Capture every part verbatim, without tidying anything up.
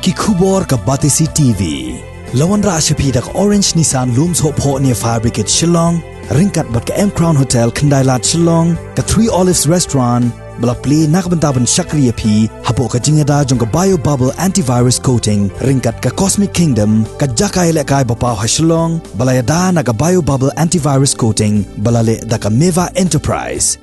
Ki khubor ka Batesi T V. La wanrah sha phi da ka Orange Nissan Lum Sohphoh near Fire Brigade Shillong, ryngkat bad ka M Crown Hotel Khyndailad Shillong, ka Three Olives Restaurant, ba la plie na ka bynta ban shakri ïa phi hapoh ka jingïada jong ka Bio Bubble Antivirus Coating, ryngkat ka Cosmic Kingdom, ka jaka ïalehkai ba paw ha Shillong, ba la ïada na ka Bio Bubble Antivirus Coating, ba la leh da ka Meva Enterprise.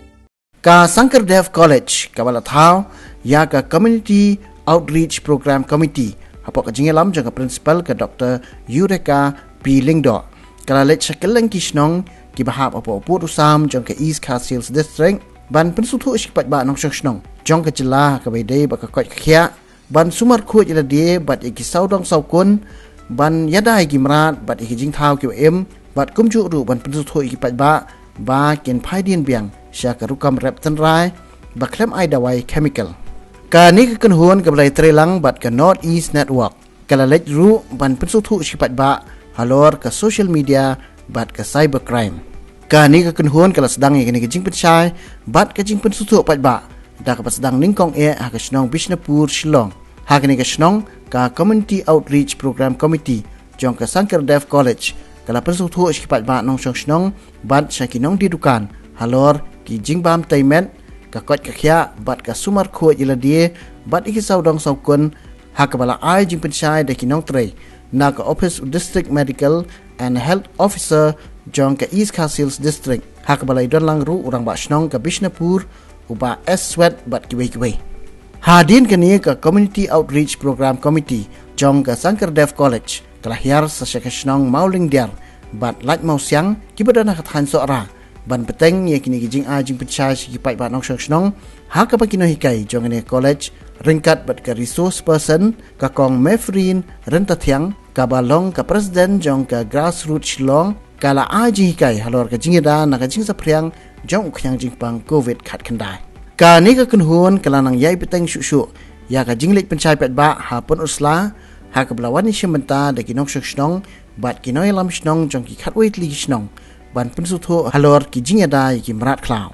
Ka Sankardev College, kaba la thaw ïa ka Community Outreach Program Committee, hapoh ka jingïalam jong ka Principal ka Doctor Eureka P Lyngdoh, ka la leit sha kylleng ki shnong kiba hap hapoh pud u sam jong ka East Khasi Hills District, ban pynsngewthuh sha ki paidbah nongshong shnong jong ka jylla, kaba ïadei bad ka koit ka khiah, ban sumar khuid ïa lade bad ïa ki sawdong sawkun, ban ïada ïa ki mrad bad ïa ki jingthaw kiba im, bad kumjuh ruh ban pynsngewthuh ïa ki paidbah ba kin phai dien biang sha ka rukom rep tynrai ba khlem ai dawai chemical. Kane ka kynhun, kaba la ïatreilang bad ka North East Network, ka la leit ruh ban pynsngewthuh sha ki paidbah halor ka social media bad ka cyber crime. Kane ka kynhun ka la sdang ïa kane ka jingpynshai bad ka jingpynsngewthuh paidbah da kaba sdang nyngkong eh ha ka shnong Bishnapur, Shillong. Ha kane ka shnong, ka Community Outreach Program Committee jong ka Sankardev College ka la pynsngewthuh sha ki paidbah nongshong shnong bad sha ki nongdie dukan halor ki jingbam tei met, ka koit ka khiah bad ka sumar khuid ïa lade bad ïa ki sawdong sawkun, ha kaba la ai jingpynshai da ki nongtrei na ka ophis u District Medical and Health Officer jong ka East Khasi Hills District, ha kaba la ïadonlang ruh u rangbah shnong ka Bishnapur, u Bah S Swet, bad kiwei kiwei. Hadien kane, ka Community Outreach Program Committee jong ka Sankardev College ka la hiar sa sha ka shnong Mawlyngdiar bad Laitmawsiang, kiba don ha ka thaiñ Sohra, ban bteng ïa kine ki jingai jingpynshai sha ki paidbah nongshong shnong, ha kaba ki nonghikai jong kane ka college ryngkat bad ka resource person, ka Kong Mephrine Ryntathiang, kaba long ka president jong ka Grassroots Shillong, ka la ai jinghikai halor ka jingïada na ka jingsaphriang jong u khñiang jingpang covid khatkhyndai. Kane ka kynhun ka la nang ïai bteng shuh shuh ïa ka jingleit pynshai paidbah ha Pynursla, ha kaba la wan ïashim bynta da ki nongshong shnong bad ki nongïalam shnong jong ki khatwei tylli ki shnong, ban pynsngewthuh halor ki jingïada ïa ki mrad khlaw.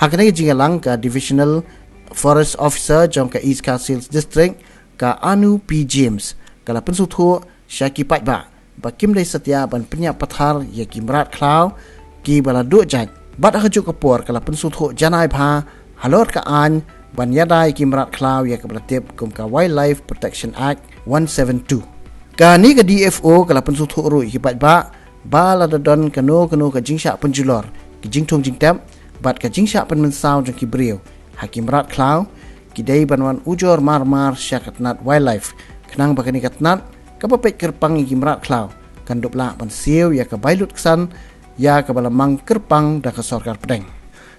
Ha kane ka jingïalang, ka Divisional Forest Officer jong ka East Khasi Hills District, ka Anu P James, ka la pynsngewthuh sha ki paidbah ba kim dei satia ban pynïap pathar ïa ki mrad khlaw kiba la duh jait, bad ha kajuh ka por ka la pynsngewthuh janai bha halor ka aiñ ban ïada ïa ki mrad khlaw, ïa kaba la tip kum ka Wildlife Protection Act one seven two. Kane ka D F O ka la pynsngewthuh ruh ïa ki paidbah ba lada don kano kano ka jingshah pynjulor, ka jingthung jingtep bad ka jingshah pynmynsaw jong ki briew ha ki mrad khlaw, ki dei ban wan ujor mar mar sha ka tnat Wildlife, khnang ba kane ka tnat kaba peit kyrpang ïa ki mrad khlaw kan dup lah ban siew ïa ka bai lutksan ïa kaba la mang kyrpang da ka sorkar pdeng.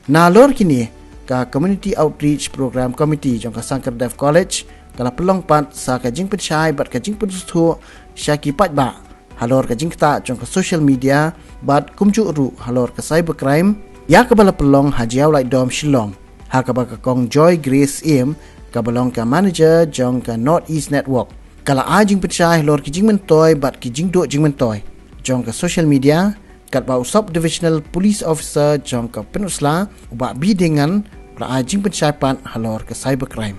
Nalor kine, ka Community Outreach Program Committee jong ka Sankardev College ka la pynlong pat sa ka jingpynshai bad ka jingpynsngewthuh sha ki paidbah halor ka jingktah jong ka social media bad kumjuh ruh halor ka cyber crime, ïa kaba la pynlong ha Jaiaw Laitdom, Shillong, ha kaba ka Kong Joy Grace Syiem, kaba long ka manager jong ka North East Network, ka la ai jingpynshai halor ki jingmyntoi bad ki jingduh jingmyntoi jong ka social media, katba u Sub Divisional Police Officer jong ka Pynursla, u Bah B Diengan, u la ai jingpynshai pat halor ka cyber crime.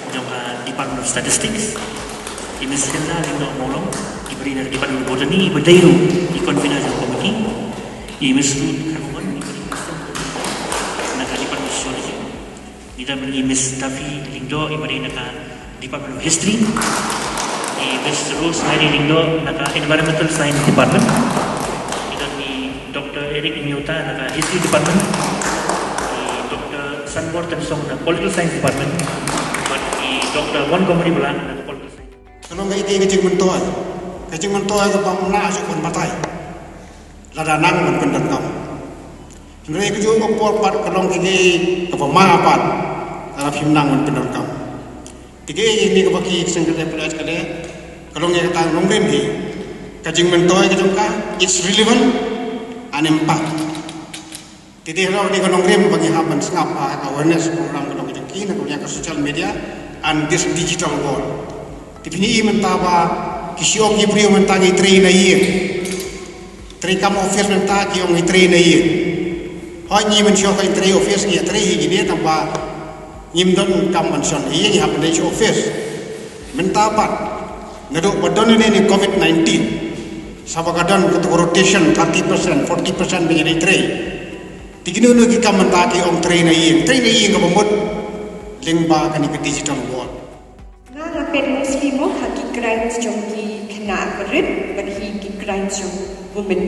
Jong ka Department of Statistics, i Miss Hilda Lyngdoh Mawlong, i ba dei na ka Department of Botany, i ba dei ruh i convener jong ka committee, i Miss Ruth Kharkongor, i ba dei na ka Department of Sociology, ngi don bad i Miss Taffy Lyngdoh, i ba dei na ka Department of History, i Miss Rosemary Lyngdoh na ka Environmental Science Department, ngi don i Doctor Eric Nyota na ka History Department, i Doctor Sanbor Tynsong na Political Science Department, bad i Doctor Montgomery Blah na ka Political Science. Ka long kaei ka jingmyntoi, ka jingmyntoi kaba ym lah shuh ban batai lada nang ban pyndonkam. Hynrei kajuh ka por pat ka long kaei kaba ma pat lada phim nang ban pyndonkam. Te kaei kane kaba ki seng ka dep leh ka dei, ka long ïa kata nongrim hi. Ka jingmyntoi ka jong ka, it's relevant and impact. Te dei halor kane ka nongrim ba ngi hap ban sngap ha ka awareness program ka long ka jong ki na ka liang ka social media and this digital world. Te phin ïohi mynta ba ki shu ong ki briew mynta ngi trei na ïing. Trei kam office mynta ki ong ngi trei na ïing. Hooid, ngi mynshuwa ngi trei office, ngi trei hi kine tang ba ngim don kam ban shong na ïing, ngi hap ban leit sha office. Mynta pat, naduh ba don ïa kane ka COVID nineteen, sa ba ka don kata ka rotation thirty percent, forty percent ba ngi dei trei. Te kino kino ki kam mynta ki ong trei na ïing, trei na ïing kaba mut lyngba kane ka digital world. Nga la peit mostly mo ha ki crimes jong ki khynnah barit bad hi ki crimes jong women.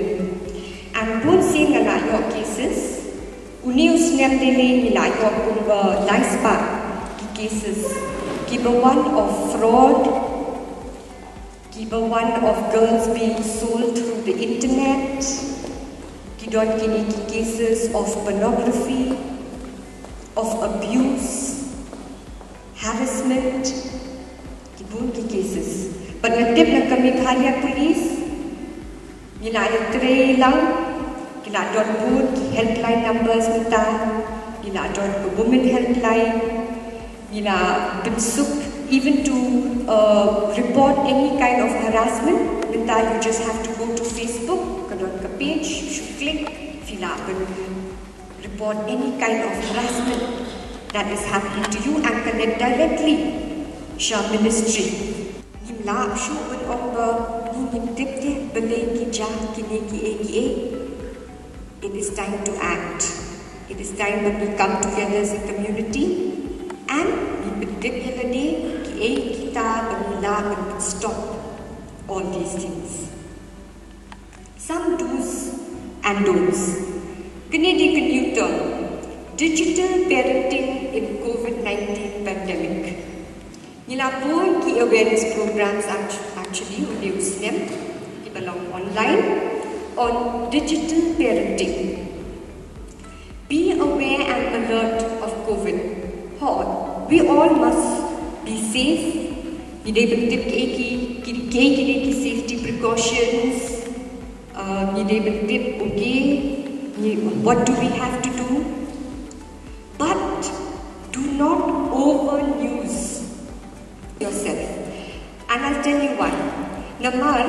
And bun sien nga la ïoh cases. Une u snem de lei ngi la ïoh kumba lai spah ki cases kiba wan of fraud, kiba wan of girls being sold through the internet, ki don kine ki cases of pornography, of abuse, harassment, ki bun ki cases. Bad nga tip na ka Meghalaya Police, ngi la ïatrei lang, ki la don bun ki helpline numbers mynta, ngi la don ka women helpline, ngi la pynsuk even to uh, report any kind of harassment. Mynta you just have to go to Facebook, ka don ka page, you should click, phi lah ban report any kind of harassment that is happening to you and connect directly sha ministry. Ngim lah shuh ban ong ba ngi ngim tip te balei ki jia kine kiei kiei. It is time to act. It is time that we come together as a community and ngi pyntip ïa lade kiei kita ba ngi lah ban stop all these things. Some do's and don'ts. Kane dei ka new term, digital parenting in COVID nineteen pandemic. Ngi la bun ki awareness programs act- actually, une u snem, kiba long online, on digital parenting. Be aware and alert of COVID. Ho, we all must be safe. Ngi dei ban tip kiei ki, ki, kiei ki dei ki safety precautions. Uh, ngi dei ban tip, okay, ngi, what do we have to do? But do not overuse yourself. And I'll tell you why. Namar,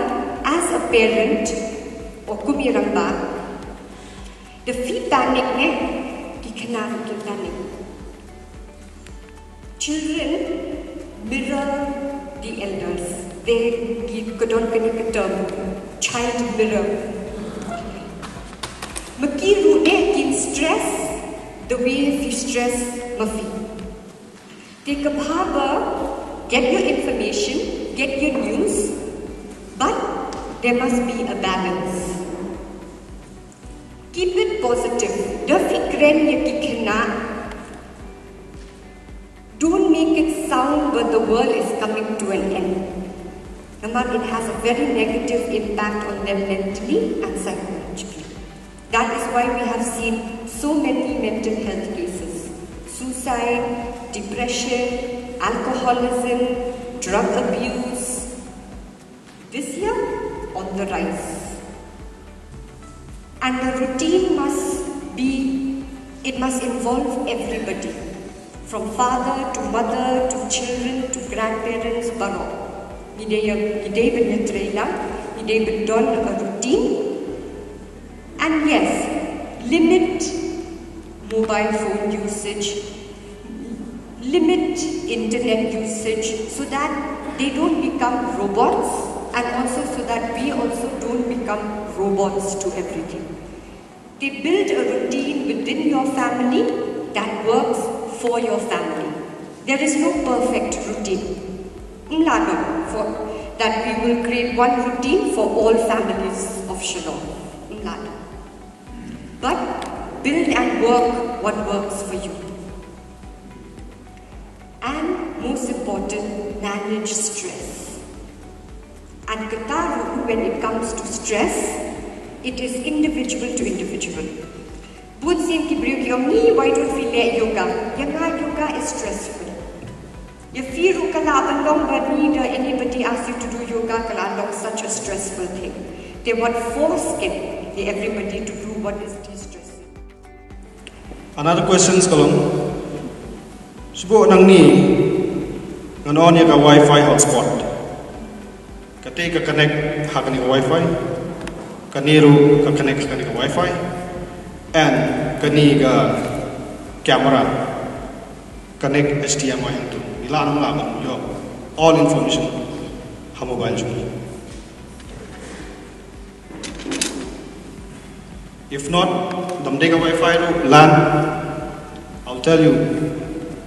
as a parent, o kum i rangbah, da phi panic ne, ki khynnah ruh kin panic. Children mirror the elders. They, ki, ka don kane ka term, child mirror. Ma ki ruh ne kin stress the way phi stress ma phi. Te ka bha ba, get your information, get your news, but there must be a balance. Keep it positive. Da phi kren ïa ki khynnah, don't make it sound that the world is coming to an end. Namar, it has a very negative impact on them mentally and psychologically. That is why we have seen so many mental health cases. Suicide, depression, alcoholism, drug abuse. This year, on the rise. And the routine must be, it must involve everybody. From father to mother to children to grandparents, baroh. Ngi dei, ngi dei ban ïatrei lang, ngi dei ban don a routine. And yes, limit mobile phone usage, limit internet usage so that they don't become robots and also so that we also don't become robots to everything. They build a routine within your family that works for your family. There is no perfect routine. Ym lah don for that we will create one routine for all families of Shillong. Ym lah don. But build and work what works for you. And most important, manage stress. And kata ruh, when it comes to stress, it is individual to individual. Bun sien ki briew ki ong, "Ni, why don't we leh yoga?" Ïa nga, yoga is stressful. Ïa phi ruh ka lah ban long ba ni da anybody ask you to do yoga, ka lah long such a stressful thing. Te what force can be everybody to do what is de-stressing. Another question ka long, shu buh nangne ngan on ïa ka wifi hotspot. Kata ka connect ha kane ka wifi. Kane ruh ka connect ha kane ka wifi. And kane ka camera connect H D M I hangtu. Ngi lah ne ym lah ban ïoh? all information ha mobile jong ngi. If not, dam dei ka wifi ruh, LAN, I'll tell you,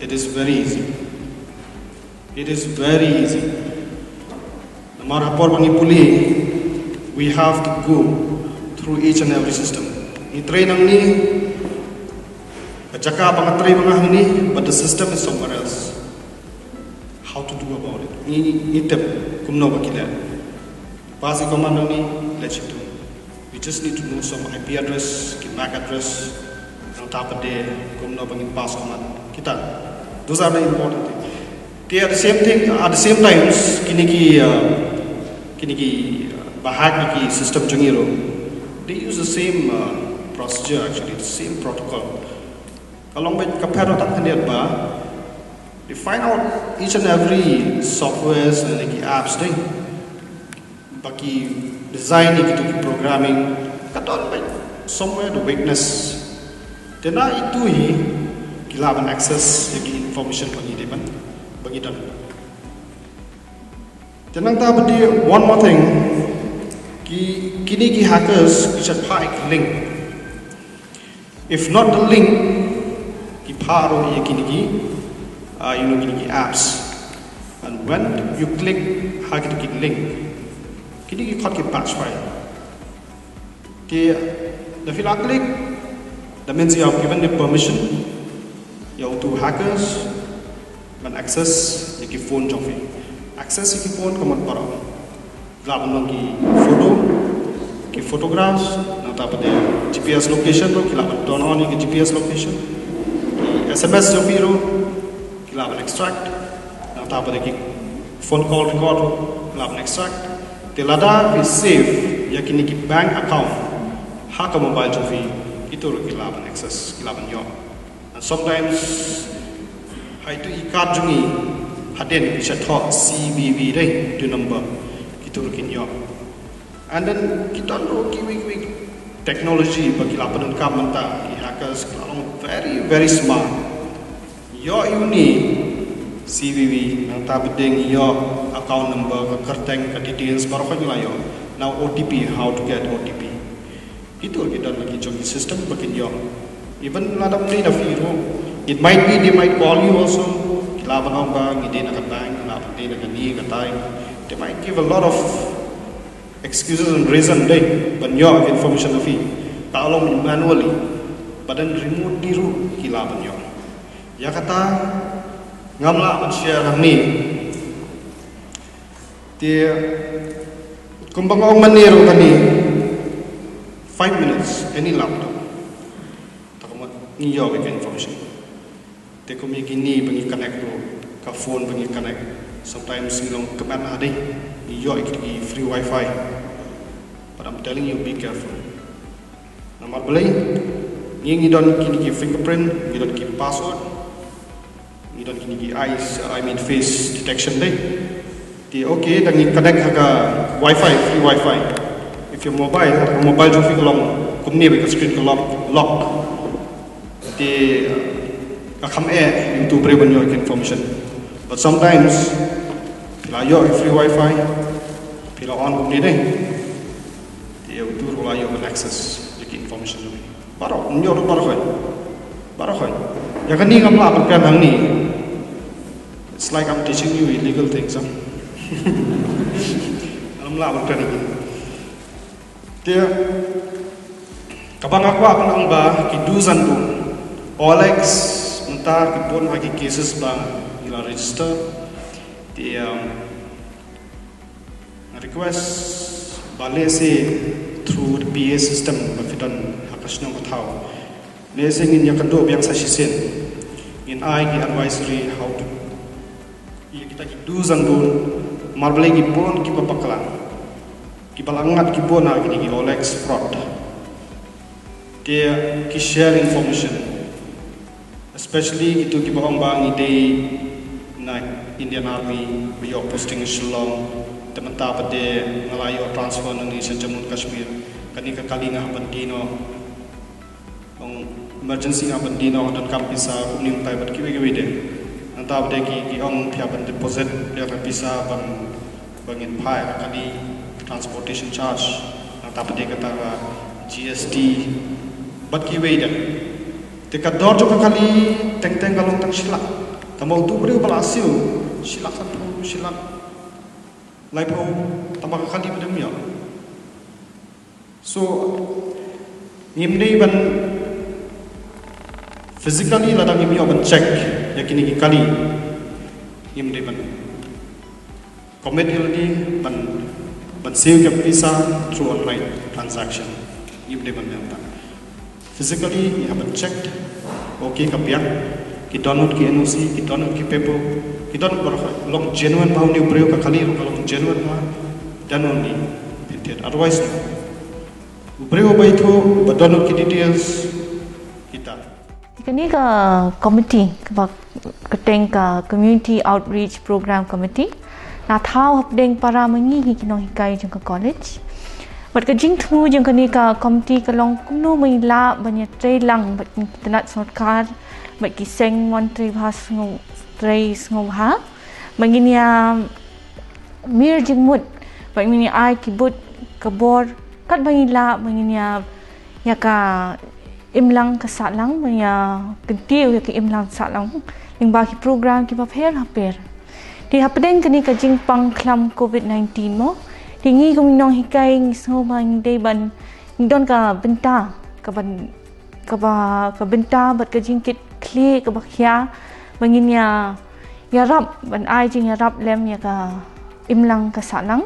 it is very easy. It is very easy. Namar ha por ba ngi pule, we have to go through each and every system. Ngi trei nangne, ka jaka ba nga trei ba nga hangne, but the system is somewhere else. How to do about it? Ngi, ngi tip kumno ba ki leh. Pass i command nangne, leh shiteng. We just need to know some I P address, ki MAC address, nangta pat de kumno ba ngin pass command. Kita, those are the important thing. Te at the same thing, at the same times, kine ki, uh, kine ki, uh, ba hack ki system jong ngi ruh, they use the same, uh, procedure actually, the same protocol. Ka long beit ka pher tang khyndiat ba, they find out each and every softwares and ki apps dei. Ba ki design ïa kitu ki programming, ka don beit somewhere the weakness. Te na itu hi, ki lah ban access ïa ki information ba ngi dei ban, ba ngi don. Te nangta pat de one more thing, ki, kine ki hackers, ki shah phah ïa ki link. If not the link, ki phah ruh ïa kine ki, uh, you know, kine ki apps. And when you click ha kine ki link, kine ki khot ki batch file. Te, da phi la click, that means you have given the permission ïa utu hackers ban access ïa ki phone jong phi. Access ïa ki phone ka mut baroh. Ki lah ban long ki photo, ki photographs, nangta pat de G P S location ruh, ki lah ban turn on ïa ki G P S location. Ki S M S jong phi ruh, ki lah ban extract, nangta pat de ki phone call record ruh, ki lah ban extract. Te lada phi save ïa kine ki bank account ha ka mobile jong phi, kitu ruh ki lah ban access, ki lah ban ïoh. And sometimes, ha itu i card jong ngi, hadien ki shah thoh C V V dei, tu number, kitu ruh kin ïoh. And then, ki don ruh kiwei kiwei technology ba ki la pyndonkam mynta, ki hackers ki la long very, very smart. Ïoh ïa une C V V, nangta pat de ngi ïoh account number, ka kyrteng, ka details, baroh ngi la ïoh. Now O T P, how to get O T P. Kitu ki don la ki jong ki system ba kin ïoh. Even lada ym dei na phi ruh, it might be they might call you also. Ki lah ban ong ba ngi dei na ka bank, ngi lah ban dei na kane katai. They might give a lot of excuses and reason dei ban ïoh information na phi. Ka long manually. But then remotely ruh ki lah ban ïoh. Ïa kata ngam lah ban share hangne. Te kumba nga ong mynne ruh kane, five minutes, any laptop. Ta kumba ngi ïoh ïa ka information. Te kum ïa kine ba ngi connect ruh, ka phone ba ngi connect, sometimes ngi long kmen ha dei, ngi ïoh ïa ki free wifi. But I'm telling you, be careful. Namar balei, ngi ngi don kine ki fingerprint, ngi don ki password, ngi don kine ki eyes, I mean face detection dei. Te okay, da ngi connect ha ka wifi, free wifi. If your mobile, ha ka mobile jong phi ka long kumne bad ka screen ka lock, lock. Te ka kham eh ïa utu briew ban ïoh ïa ki information. But sometimes phi la ïoh ïa free wifi, phi la on kumne dei, te utu ruh la ïoh ban access ïa ki information jong phi. Baroh, ym ïoh ruh baroh khoit. Baroh khoit. Ïa kane ngam lah ban kren hangne. It's like I'm teaching you illegal things, huh? Ngam lah ban kren hangne. Te kaba nga kwah ban ong ba ki do's and don'ts. OLX mynta ki bun ha ki cases ba ngi la register. Te, um, nga request ba lehse through the P A system ba phi don ha ka shnong ka thaw, lehse ngin ïakynduh biang sa shisien, ngin ai ki advisory how to, ïa kita ki do's and don'ts. Namar balei ki bun kiba bakla, kiba la ngat ki bun ha kine ki OLX fraud. Te ki share information, especially kitu kiba ong ba ngi dei na Indian Army, ba ïoh posting Shillong, te mynta pat de nga la ïoh transfer nangne sha Jammu and Kashmir. Kane ka kali nga hap ban die noh. Ong emergency nga hap ban die noh, nga donkam pisa, kumne kumtai bad kiwei kiwei de. Nangta pat de ki ki ong phi hap ban deposit ïa ka pisa ban ban ngin phah ïa ka kali, transportation charge, nangta pat de kata ka G S T bad kiwei de. Te ka dor jong ka kali teng teng ka long tang shi lak. Tangba utu u briew ba la siew shi lak sanphew, shi lak laiphew, tangba ka kali pat de ym ïoh. So ngim dei ban physically lada ngim ïoh ban check ïa kine ki kali, ngim dei ban commit ïa lade ban ban siew ïa ka pisa through online transaction. Ngim dei ban ïa ta. Physically ngi hap ban check, okay, ka biang, ki don lut ki N O C, ki don lut ki paper, ki don lut baroh, long genuine bha une u briew, ka kali ruh ka long genuine bha, then only phin thied. Otherwise no. U briew uba ithuh, ba don lut ki details, kita. Kane ka committee kaba kyrteng ka Community Outreach Program Committee la thaw hapdeng para ma ngi hi ki nonghikai jong ka college. Bad ka jingthmu jong kane ka committee ka long kumno ma ngi lah ban ïatrei lang bad ki tnat sorkar, bad ki seng mon trei bha sngew, trei sngewbha, ba ngin ïa mir jingmut, ba ngin ïa ai ki bud ka bor katba ngi lah, ba ngin ïa, ïa ka imlang ka sahlang, ba ïa kyntiew ïa ka imlang sahlang lyngba ki program kiba pher bapher. Te hapdeng kane ka jingpang khlam covid nineteen mo, te ngi kum ki nonghikai ngi sngew ba ngi dei ban, ngi don ka bynta kaban, kaba, ka bynta bad ka jingkitkhlieh kaba khia ba ngin ïa, ïarap, ban ai jingïarap lem ïa ka imlang ka sahlang.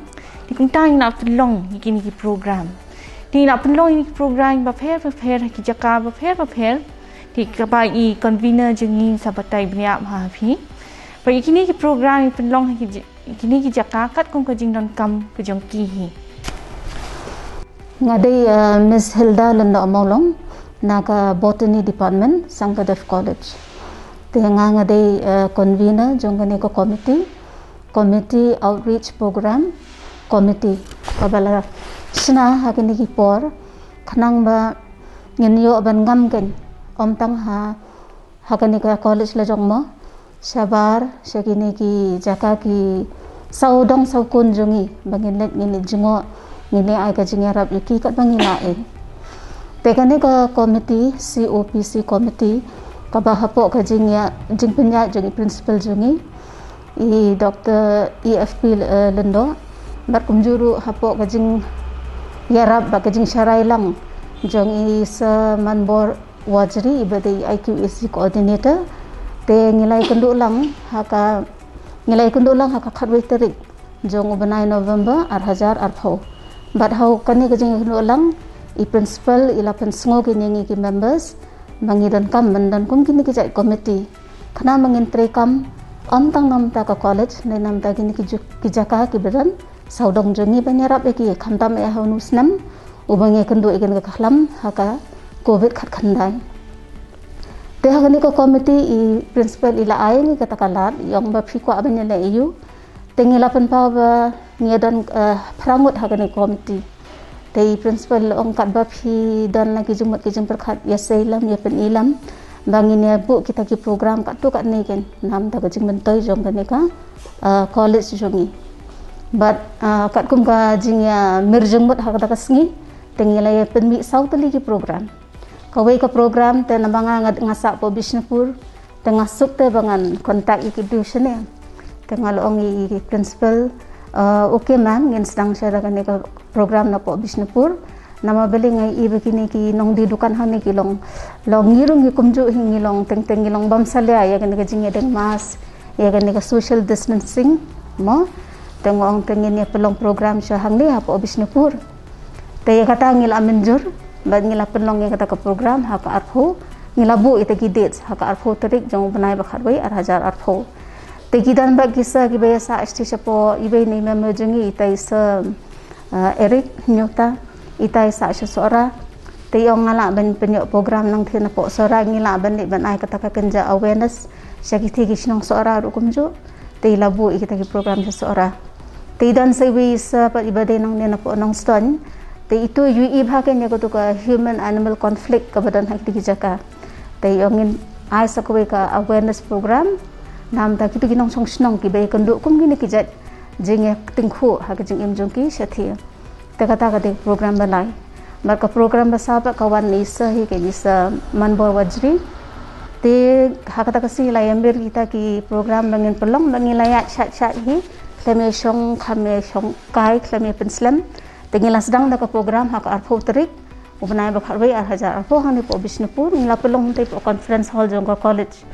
Te kumta ngi la pynlong ïa kine ki program. Te ngi la pynlong ïa kine ki program bapher bapher ha ki jaka bapher bapher. Te kaba i convener jong ngi sa batai bniah ha phi. Ba ïa kine ki program i pynlong ha ki j-, kine ki jaka katkum ka jingdonkam ka jong ki hi. Nga dei, uh, Miss Hilda Lyngdoh Mawlong, na ka Botany Department, Sankardev College. Te nga nga dei, uh, convener jong kane ka committee, Community Outreach Program Committee. Kaba la shna ha kine ki por, khnang ba ngin ïoh ban ngam kein, ym tang ha ha kane ka college la jong mo, shabar sha kine ki jaka ki sawdong sawkun jong ngi, ba ngin leit, ngin leit jngoh, ngin leit ai ka jingïarap ïa ki katba ngi lah eh. Te kane ka committee, C O P C committee, kaba hapoh ka jingïa, jingpynïaid jong i principal jong ngi, i Doctor E F P, eh, Lyngdoh, bad kumjuh ruh hapoh ka jingïarap bad ka jingsharai lang jong i Sir Manbor Wajri, iba dei I Q A C coordinator. Te ngi la ïakynduh lang ha ka, ngi la ïakynduh lang ha ka khatwei tarik jong u bnai November ar hajar arphew. Bad ha kane ka jingïakynduh lang, i principal i la pynsngew kine ngi ki members ba ngi donkam ban don kum kine ki jait committee, khnang ba ngin treikam ym tang na bynta ka college, ne na bynta kine ki ju-, ki jaka kiba don sawdong jong ngi ban ïarap ïa ki, khamtam eh ha une u snem uba ngi ïakynduh ïa kane ka khlam ha ka covid khatkhyndai. Te ha kane ka committee i principal i la ai ïa ngi kata ka lad, i ong ba phi kwah ban ïaleh aïu. Te ngi la pynpaw ba ngi don, eh, phra ngut ha kane ka committee. Te i principal i la ong katba phi don la ki jingmut ki jingpyrkhat, ïasei lem, ïapyni lem ba ngin ïa buh kita ki program katto katne kein na bynta ka jingmyntoi jong kane ka, ah, college jong ngi. Bad, ah, katkum ka jingïamir jingmut ha kata ka sngi, te ngi la ïa pynmih saw tylli ki program. Kawei ka program te namar nga, nga, nga sah hapoh Bishnupur, te nga suk te ba ngan contact ïa ki dei shane. Te nga la ong ïa i principal, uh, okay ma'am, ngin sdang shuwa da kane ka program napoh Bishnupur. Namar balei nga ïohi ba kine ki nongdie dukan hangne ki long, long ngi ruh ngi kumjuh hi ngi long teng teng ngi long bam salia ïa kane ka jingïadeng mask, ïa kane ka social distancing mo. Te nga ong te ngin ïa pynlong program shuwa hangne hapoh Bishnupur. Te ïa kata ngi la mynjur bad ngi la pynlong ïa kata ka program ha ka arphew, ngi la buh ïa kita ki dates ha ka arphew tarik jong u bnai ba khatwei ar hajar arphew. Te ki don bad ki sir kiba ïa sah shatei shapoh, iba i ne i member jong ngi, ita i sir, uh, Eric Nyota, ita i sah sha Sohra. Te i ong nga lah ban pynïoh program nangtei napoh Sohra, ngi lah ban leit ban ai kata ka kynja awareness sha kitei ki shnong Sohra ruh kumjuh. Te i la buh ïa kita ki program sha Sohra. Te i don sa iwei i sir pat iba dei nangne napoh Nongstoiñ. Te itu i ïohi bha kein ïa katu ka human animal conflict kaba don ha kitei ki jaka. Te i ong ngin ai sa kawei ka awareness program Namar kito ki nongshong shnong kiba ïakynduh kum kine ki jait jingïatyngkhuh ha ka jingim jong ki shathie. Te kata ka dei program ba lai. Bad ka program ba saw pat ka wan na i Sir hi, ka i Sir Manbor Wajri. Te ha kata ka sngi la ïamir kita ki program ba ngin pynlong ba ngin la ïaid shait shait hi. Khlem ïashong, khlem ïashong kai, khlem ïapynslem. Te ngi la sdang da ka program ha ka arphew tarik u bnai ba khatwei ar hajar arphew hangne hapoh Bishnupur, ngi la pynlong hangtei hapoh conference hall jong ka college.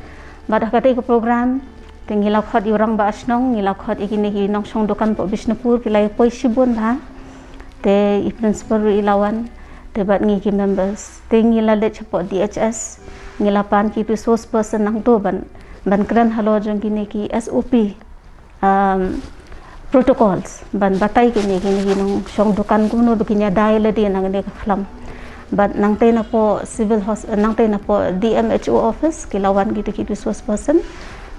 Bad ha katei ka program te ngi la khot ïa u rangbah shnong, ngi la khot ïa kine ki nongshong dukan hapoh Bishnupur, ki la ïapoi shibun bha. Te i principal ruh i la wan, te bad ngi ki members. Te ngi la leit shapoh D H S, ngi la pan ki resource person nangto ban, ban kren halor jong kine ki S O P, um, protocols ban batai kine, kine ki nongshong dukan kumno ba kin ïada ïa lade na kane ka khlam. Bad nangtei napoh civil hos-, nangtei napoh D M H O office ki la wan kito ki resource person.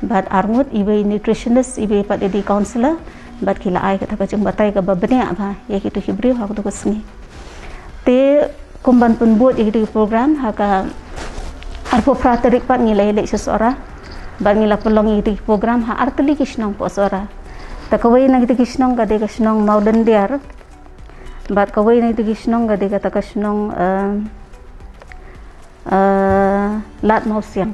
Bad arngut, iwei nutritionist, iwei pat i dei counselor. Bad ki la ai kata ka jingbatai kaba bniah bha ïa kito ki briew ha kato ka sngi. Te kum ban pynbud ïa kito ki program, ha ka arphew phra tarik pat ngi la ïaleit sha Sohra. Bad ngi la pynlong ïa kito ki program ha artylli ki shnong hapoh Sohra. Te kawei na kito ki shnong ka dei ka shnong Mawlyndiar. Bad kawei na kito ki shnong ka dei kata ka shnong, eh, eh, Lad Mawsiang.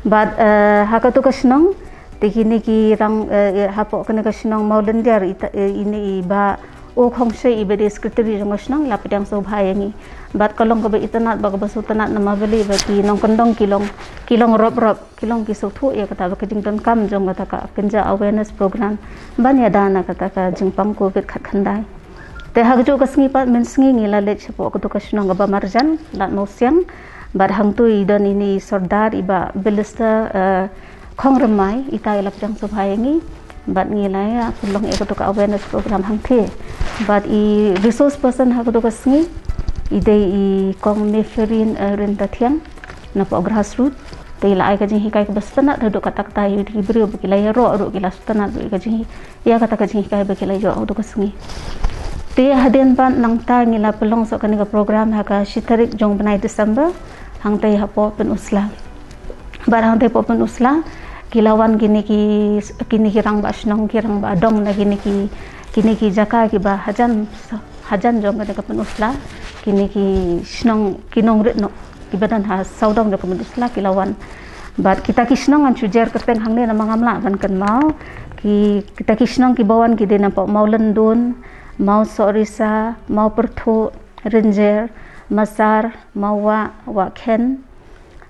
Bad, eh, ha kato ka shnong te kine ki rang, eh, hapoh kane ka shnong Mawlyndiar, ita, eh, ine i Bah O Khongshei iba dei secretary jong ka shnong i la pdiang sngewbha ïa ngi. Bad ka long kaba itynnad bad kaba sngewtynnad namar balei ba ki nongkyndong ki long, ki long rop rop, ki long ki sngewthuh ïa kata ba ka jingdonkam jong kata ka kynja awareness program ban ïada na kata ka jingpang covid khatkhyndai. Te ha kajuh ka sngi pat mynsngi ngi la leit shapoh kato ka shnong kaba marjan, Lad Mawsiang. Bad hangto i don ine i Sordar i Bah Bilister, eh, Khongrymmai, ita i la pdiang sngewbha ïa ngi. Bad ngi la ïa pynlong ïa kato ka awareness program hangtei. Bad i resource person ha kato ka sngi i dei i Kong Meferin, eh, Ryntathiang napoh Grassroot. Te i la ai ka jinghikai kaba sngewtynnad haduh katta katta ïa ki briew ba ki la ïaroh ruh ki la sngewtynnad ruh ïa ka jinghi-, ïa kata ka jinghikai ba ki la ïoh ha kato ka sngi. Te hadien pat nangta ngi la pynlong sa kane ka program ha ka shi tarik jong u bnai December hangtei hapoh Pynursla. Bad hangtei hapoh Pynursla ki la wan kine ki, kine ki rangbah shnong, ki rangbah dong na kine ki, kine ki jaka kiba hajan, hajan jong kane ka Pynursla, kine ki shnong, ki nongrit noh kiba don ha sawdong jong ka Pynursla ki la wan. Bad kita ki shnong ngan shu jer kyrteng hangne namar ngam lah ban kynmaw. Ki, kita ki shnong kiba wan ki dei napoh Mawlyndon, Mawsohrisa, Mawpyrthuh, Rynjer, Masar, Mawwah, Wahkhen,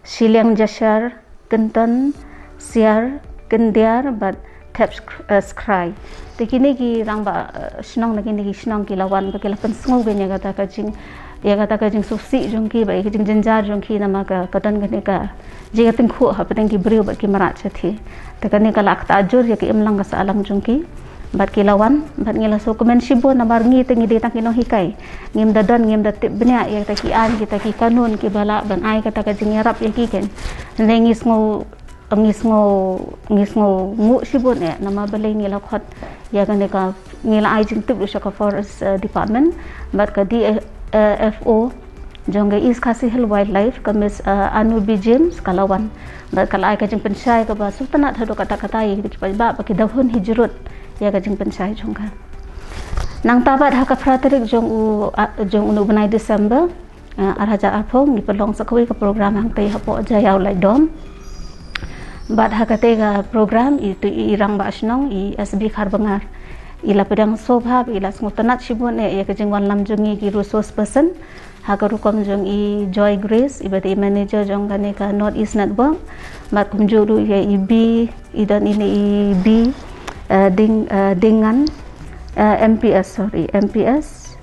Shilliang Jashar, Kynton, Siar, Kyndiar bad Thep Skr-, eh, Skrai. Te kine ki rangbah, eh, shnong na kine ki shnong ki la wan bad ki la pynsngew ïa kata ka jing, ïa kata ka jingsngewsih jong ki bad ïa ka jingjynjar jong ki namar ka, ka don kane ka jingïatyngkhuh hapdeng ki briew bad ki mrad shathie. Te kane ka la ktah jur ïa ka imlang ka sahlang jong ki. Bad ki la wan, bad ngi la sngewkmen shibun namar ngi te ngi dei tang ki nonghikai. Ngim da don, ngim da tip bniah ïa kita ki aiñ, kita ki kanun kiba lah ban ai kata ka jingïarap ïa ki keiñ. Hynrei ngi sngew, ngi sngew, ngi sngewnguh shibun eh namar balei ngi la khot ïa kane ka, ngi la ai jingtip ruh sha ka Forest, eh, Department bad ka D F O jong ka East Khasi Hills Wildlife, ka Miss, eh, Anubi James ka la wan. Bad ka la ai ka jingpynshai kaba sngewtynnad haduh katta katta ïa ki paidbah ba ki da hun hi jurut ïa ka jingpynshai jong ka. Nangta bad ha ka phra tarik jong u, ah, jong une u bnai December, ah, ar hajar arphew ngi pynlong sa kawei ka program hangtei hapoh Jaïaw Laitdom. Bad ha katei ka program itu i rangbah shnong i S B Kharbngar i la pdiang sngewbha, i la sngewtynnad shibun eh ïa ka jingwan lam jong ngi ki resource person. Ha ka rukom jong i Joy Grace, iba dei i manager jong kane ka North East Network. Bad kumjuh ruh ïa i B, i don ine i B, eh, Ding, eh, Dingan, eh, M P S, sorry, M P S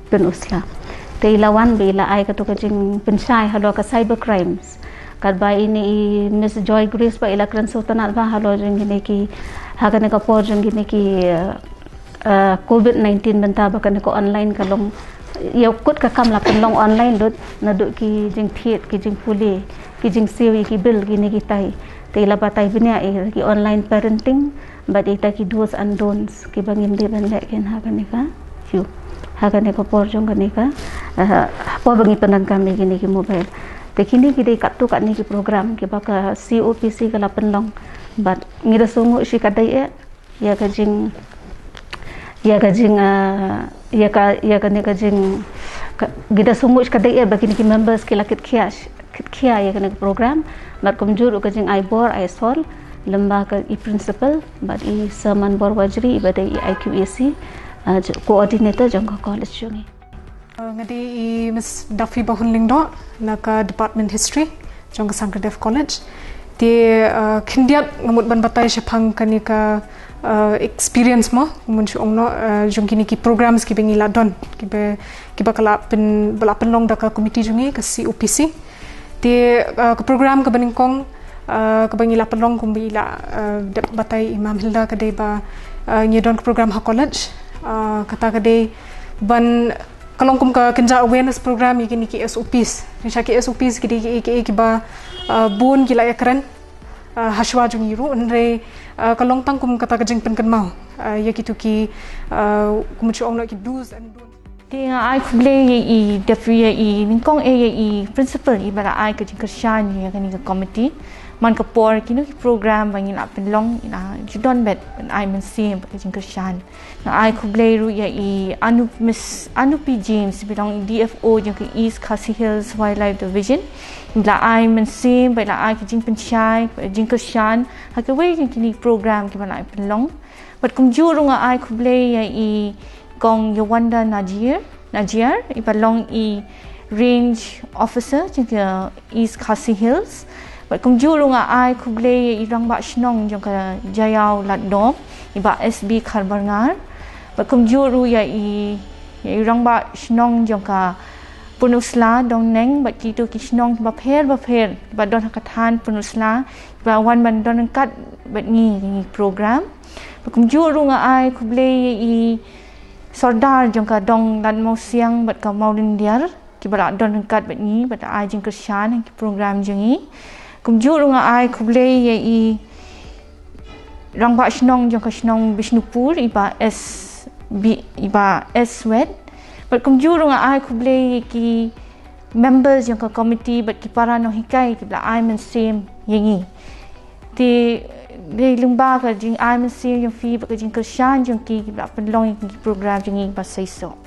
Pynursla. Te i la wan bad i la ai kato ka jingpynshai halor ka cyber crimes. Katba ine i Miss Joy Grace bad i la kren sngewtynnad bha halor jong kine ki, ha kane ka por jong kine ki, eh, eh, covid nineteen, bynta ba kane ka online ka long, ïa kut ka kam la pynlong online lut, naduh ki jingthied, ki jingpule, ki jingsiew ïa ki bill, kine kitai. Te i la batai bniah ïa ki online parenting bad ïa kita ki do's and don'ts kiba ngim dei ban leh keiñ ha kane ka, ïa, ha kane ka por jong kane ka, eh, por ba ngi pyndonkam ïa kine ki mobile. Te kine ki dei katto katne ki program kiba ka C O P C ka la pynlong. Bad ngi da sngew shi ka dei eh ïa ka jing ïa ka jing ah, ïa ka ïa kane ka jing ka, ngi da sngew shi ka dei eh ba kine ki members ki la kit khia kit khia ïa kane ka program. Bad kumjuh ruh ka jing ai bor ai sol lem bad ka i principal bad i Sermon Bor Wajri iba dei i I Q A C ah, coordinator jong ka college jong ngi. Uh, nga dei i Miss Duffy Bahun Lyngdoh na ka Department History jong ka Sankardev College. Te uh, khyndiat nga mut ban batai shaphang kane ka uh, experience mo, kumno shu ong noh, uh, jong kine ki programs kiba ngi la don, kiba kiba ka la pyn ba la pynlong da ka committee jong ngi ka C O P C. Te uh, ka program kaba nyngkong uh, kaba ngi la pynlong kumba i la uh, dep batai i Mam Hilda ka dei ba uh, ngi don ka program ha college. Uh, kata ka dei ban ka long kum ka kynja awareness program ïa kine ki S O Ps. Shisha ki S O Ps ki dei ki ki kiba uh, bun ki la ïakren uh, hashwa jong ngi ruh, hynrei uh, ka long tang kum kata ka jingpynkynmaw uh, ïa kito ki uh, kumno shu ong noh, ki do's and don'ts. Te nga ai khublei ïa i dep ïa i nyngkong eh ïa i principal iba la ai ka jingkyrshan ïa kane ka committee. Man ka por kino ki program ba ngi la pynlong i la ju don beit, ban ai mynsiem bad ka jingkyrshan. Nga ai khublei ruh ïa i Anup Miss Anupi James, iba long i D F O jong ka East Khasi Hills Wildlife Division. Iba la ai mynsiem bad i la ai ka jingpynshai, ka jingkyrshan ha kawei jong kine ki program kiba la ai pynlong. Bad kumjuh ruh nga ai khublei ïa i Kong Yawanda Najir, Najir, iba long i Range Officer jong ka East Khasi Hills. Bad kumjuh ruh nga ai khublei ïa i Rangbah Shnong jong ka Jaïaw Ladnom, i Bah S B Kharbarngar. Bad kumjuh ruh ïa i ïa i Rangbah Shnong jong ka Pynursla Dongneng bad kito ki shnong kiba pher ba pher kiba don ha ka thaiñ Pynursla, kiba wan ban don ryngkat bad ngi ïa kine ki program. Bad kumjuh ruh nga ai khublei ïa i Sordar jong ka Dong Ladmawsiang bad ka Mawlyndiar kiba la don ryngkat bad ngi bad ai jingkyrshan ha ki program jong ngi. Kumjuh ruh nga ai khublei ïa i Rangbah Shnong jong ka shnong Bishnupur, i Bah S B, i Bah S Swet. Bad kumjuh ruh nga ai khublei ïa ki members jong ka committee bad ki para nonghikai kiba la ai mynsiem ïa ngi. Te dei lyngba ka jingai mynsiem jong phi bad ka jingkyrshan jong ki kiba la pynlong ïa ki program jong ngi ba seisoh.